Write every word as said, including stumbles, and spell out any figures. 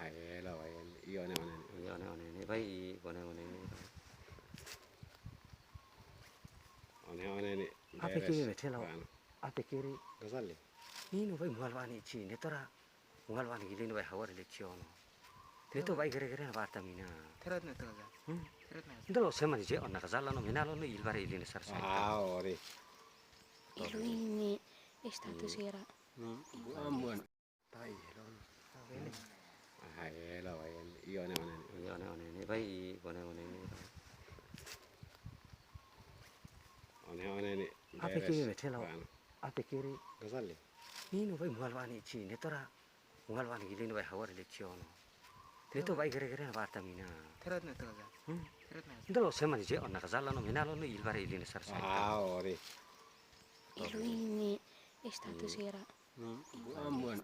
Ela vai, i one-one ne'e. I one-one ne'e, vai i one-one ne'e. One-one ne'e. Ape kiri me tela. Ape kiri. Gazali. Ninu vai mual wani ci, ne'e tora. Mual wani gili no vai hawar le ci ono. Ne'e to vai gere-gere na bata mina. Teret ne'e to za. Hmm. Teret ne'e. Dolo sema ni je ona gazala no menalo no ilbare ilin sar sai. Ah, ori. Ilu ini status era. Buan, buan. Tai, hello. Ah, hello, vai. I one-one ne'e. I one-one ne'e, vai i one-one ne'e. One-one ne'e. Ape kiri me tela. Ape kiri. Gazali. Ninu vai mual wani ci, ne'e tora. Mual wani gili no vai hawar le ci ono. Ne'e to vai gere-gere na bata mina. Teret ne'e to za. Hmm. Teret ne'e. Dolo sema ni je ona gazala no menalo no ilbare ilin sar sai. Ah, ori. Ilu ini status era. Buan, buan.